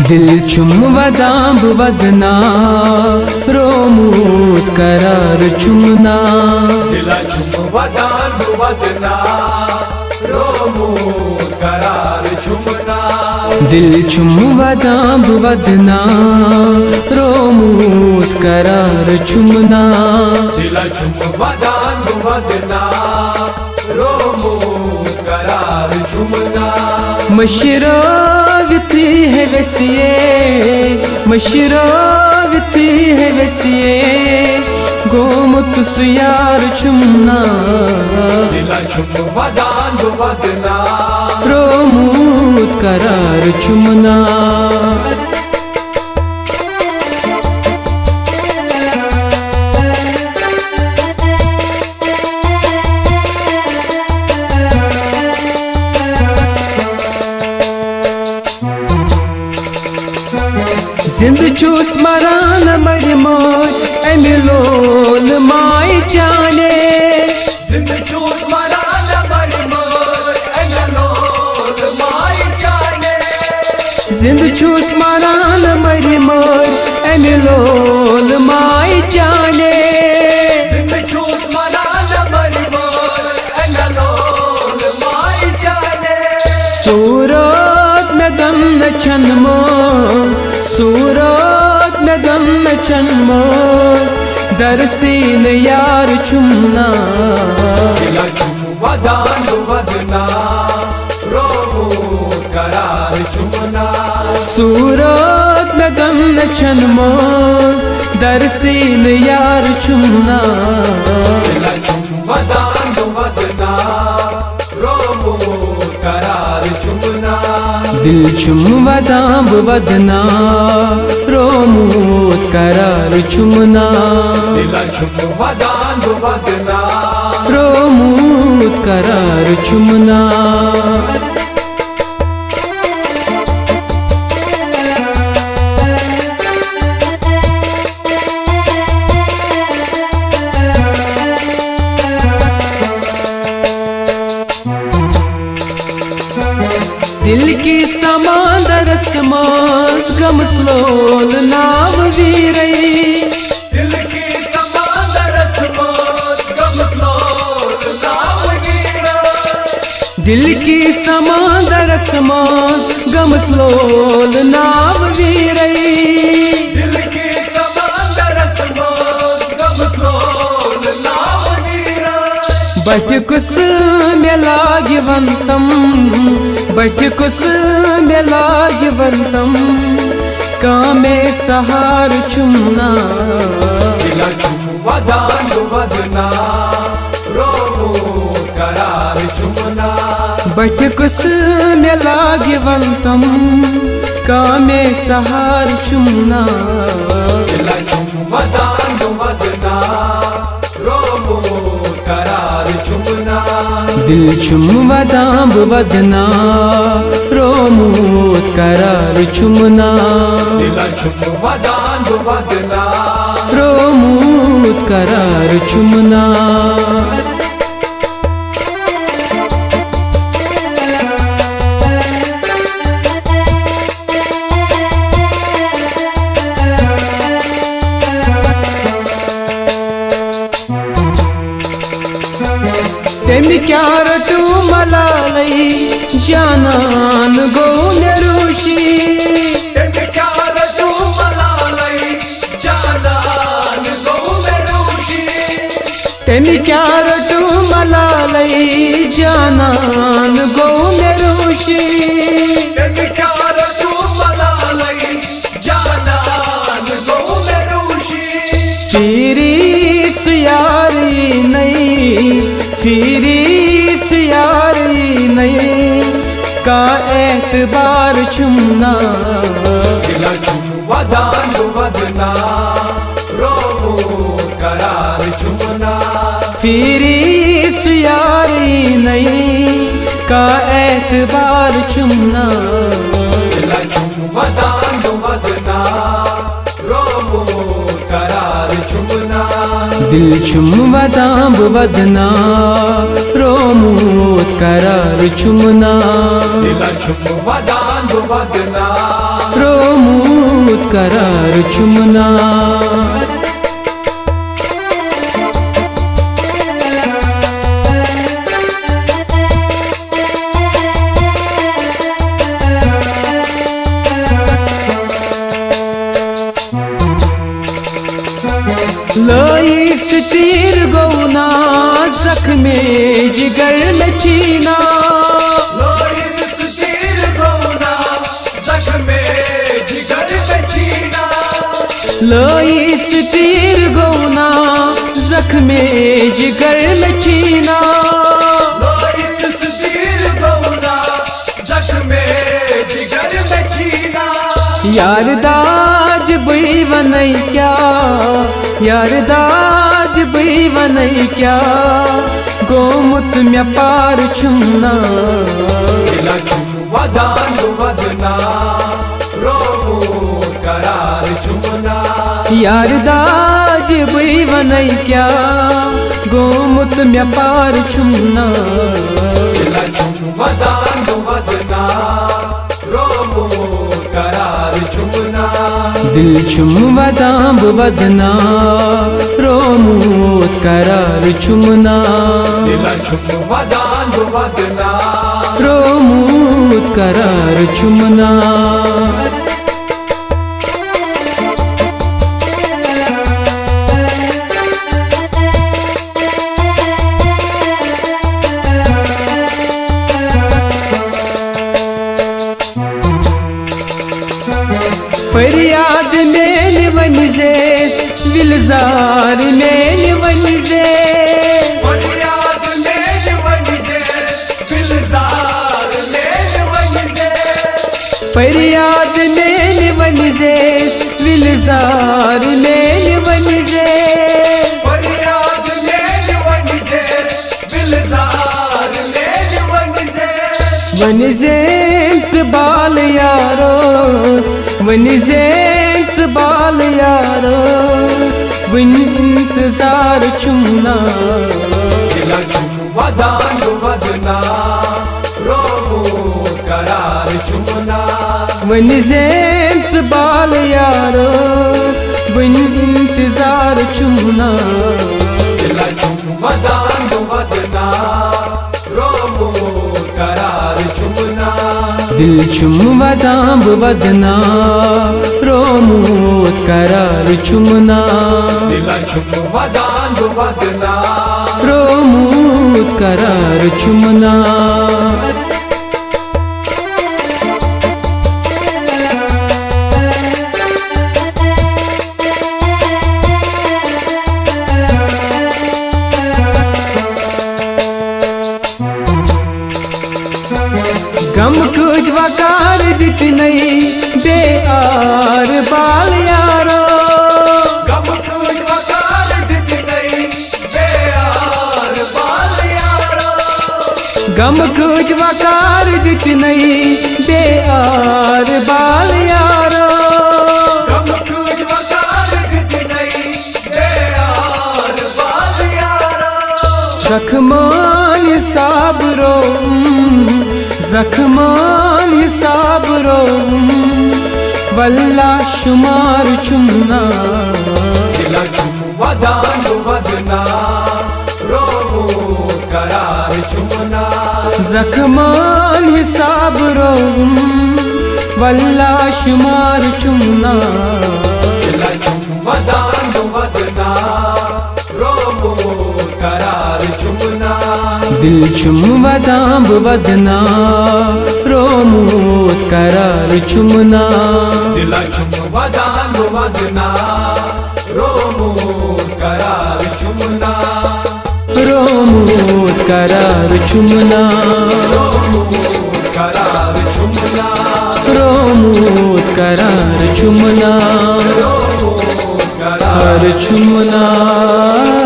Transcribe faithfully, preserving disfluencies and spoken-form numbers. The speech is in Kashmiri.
دِل چھُم ودان بہٕ ودنا، رومُت قرار چھُم نا۔ دِلا چھُم ودان بہٕ ودنا، رومُت قرار چھُم نا۔ دِل چھُم ودان بہٕ ودنا، رومُت قرار چھُم نا۔ دِلا چھُم ودان بہٕ ودنا، رومُت قرار چھُم نا۔ مٔشرٲوِتھٕے ہے ویسیے، مٔشرٲوِتھٕے ہے ویسیے، گوٚمُت سُہ یار چھُم نا۔ دِلا چھُم ودان بہٕ ودنا، رومُت قرار چھُم نا۔ زِندٕ چھُس مران مرِ مٲج، اَمہِ لول ماے چانے۔ زِندٕ چھُس مران مرِ مٲج، اَمہِ لول ماے چانے۔ زِندٕ چھُس مران مرِ مٲج، اَمہِ لول ماے چانے۔ زِندٕ چھُس مران مرِ مٲج، اَمہِ لول ماے چانے۔ صوٗرت مےٚ دَم نہٕ چھَن منٛز، صوٗرت مےٚ دَم نہٕ چھَن منٛز، درسیٖنہٕ یار چھُم نا۔ دِلا چھُم ودان بہٕ ودنا، رومُت قرار چھُم نا۔ صوٗرت مےٚ دَم نہٕ چھَن منٛز، درسیٖنہٕ یار چھُم نا۔ دِلا چھُم ودان بہٕ ودنا، رومُت قرار چھُم نا۔ دِل چھُم ودان بہٕ ودنا، رومُت قرار چھُم نا۔ دِلا چھُم ودان بہٕ ودنا، رومُت قرار چھُم نا۔ دِل کِس سمندرس منٛز گٔمٕژ لول ناو ویٖرے۔ دِل کِس سمندرس منٛز گٔمٕژ لول ناو ویٖرے۔ دِل کِس سمندرس منٛز گٔمٕژ لول ناو ویٖرے۔ دِل کِس سمندرس منٛز گٔمٕژ لول ناو ویٖرے۔ بٹہِ کُس مےٚ لاگہِ وَن تَم، بٹہِ کُس مےٚ لاگہِ وَن تَم، کانٛہہ مےٚ سہارٕ چھُم نا۔ دِلا چھُم ودان ودنا، رومُت قرار چھُم نا۔ بٹہِ کُس مےٚ لاگہِ وَن تَم، کانٛہہ مےٚ سہارٕ چھُم نا۔ دِلا چھُم ودان ودنا، رومُت قرار چھُم نا۔ دِل چھُم ودان بہٕ ودنا، رومُت قرار چھُم نا۔ دِلا چھُم ودان بہٕ ودنا، رومُت قرار چھُم نا۔ تٔمۍ کیٛاہ رٔٹو ملالے، جانان گوٚو مےٚ روشی۔ تٔمۍ کیٛاہ رٔٹو ملالے، جانان گوٚو مےٚ روشی۔ تٔمۍ کیٛاہ رٔٹو ملالے، جانان گوٚو مےٚ روشی۔ تٔمۍ کیٛاہ رٔٹو ملالے، جانان گوٚو مےٚ روشی۔ پھیٖری سُہ یارٕے نَے، پھیٖری سُہ یارٕے نَے، کانٛہہ اعتبار چھُم نا۔ دِلا چھُم ودان ودنا، رومُت قرار چھُم نا۔ پھیٖری سُہ یارٕے نَے، کانٛہہ اعتبار چھُم نا۔ دِلا چھُم ودان ودنا، رومُت قرار چھُم نا۔ دِل چھُم وَدان بہٕ وَدنا، رومُت قرار چھُم نا۔ دِلَن چھُم وَدان بہٕ وَدنا۔ رومُت قرار چھُم نا۔ لٲیِس تیٖر گوٚو نا زخمِ جگر مےٚ چیٖنا۔ لٲیِس تیٖر گوٚو نا زخمِ جگر مےٚ چیٖنا۔ لٲیِس تیٖر گوٚو نا زخمِ جگر مےٚ چیٖنا۔ لٲیِس تیٖر گوٚو نا زخمِ جگر مےٚ چیٖنا۔ یار دادِ بٕے وَنَے کیٛاہ، یار دادِ بٕے وَنَے کیٛاہ، گوٚمُت مےٚ پار چھُم نا۔ دِلَن چھُم وَدان بہٕ وَدنا، رومُت قرار چھُم نا۔ یار دادِ بٕے وَنَے کیٛاہ، گوٚمُت مےٚ پار چھُم نا۔ دِلَن چھُم وَدان بہٕ وَدنا، رومُت قرار چھُم نا۔ دِل چھُم وَدان بہٕ وَدنا، رومُت قرار چھُم نا۔ دِلَن چھُم وَدان بہٕ وَدنا۔ رومُت قرار چھُم نا۔ فریاد میٛانہِ ؤنۍ زیس، وِلزار میٛانہِ ؤنۍ زیس۔ فریاد میٛانہِ ؤنۍ زیس، وِلزار میٛانہِ ؤنۍ زیس۔ فریاد میٛانہِ ؤنۍ زیس، وِلزار میٛانہِ ؤنۍ زیس۔ فریاد میٛانہِ ؤنۍ زیس، وِلزار میٛانہِ ؤنۍ زیس۔ ؤنۍ زین ژٕ بال یاروس، ؤنۍ زین ژٕ بال یاروس، وٕنہِ اِنتظار چھُم نا۔ دِلَن چھُم وَدان بہٕ وَدنا، رومُت قرار چھُم نا۔ وۄنۍ زین ژٕ بال یارو، وۄنۍ اِنتظار چھُم نا۔ دِلَن چھُم وَدان بہٕ وَدنا، رومُت قرار چھُم نا۔ دِل چھُم وَدان بہٕ وَدنا، رومُت قرار چھُم نا۔ دِلَن چھُم وَدان بہٕ وَدنا۔ رومُت قرار چھُم نا۔ غم کۭتۍ وقار دِتۍ نَے بے آر بال یارو۔ غم کۭتۍ وقار دِتۍ نَے بے آر بال یارو۔ غم کۭتۍ وقار دِتۍ نَے بے آر بال یارو۔ غم کۭتۍ وقار دِتۍ نَے بے آر بال یارو۔ زخمان حساب روم، زخمان حساب روم، واللہ شمار چھُم نا۔ دِلَن چھُم وَدان بہٕ وَدنا، رومُت قرار چھُم نا۔ زخمان حساب روم، واللہ شمار چھُم نا۔ دِلَن چھُم وَدان بہٕ وَدنا، رومُت قرار چھُم نا۔ دِل چھُم وَدان بہٕ وَدنا، رومُت قرار چھُم نا۔ دِلَن چھُم وَدان بہٕ وَدنا، رومُت قرار چھُم نا۔ رومُت قرار چھُم نا۔ رومُت قرار چھُم نا۔ رومُت قرار چھُم نا۔ رومُت قرار چھُم نا۔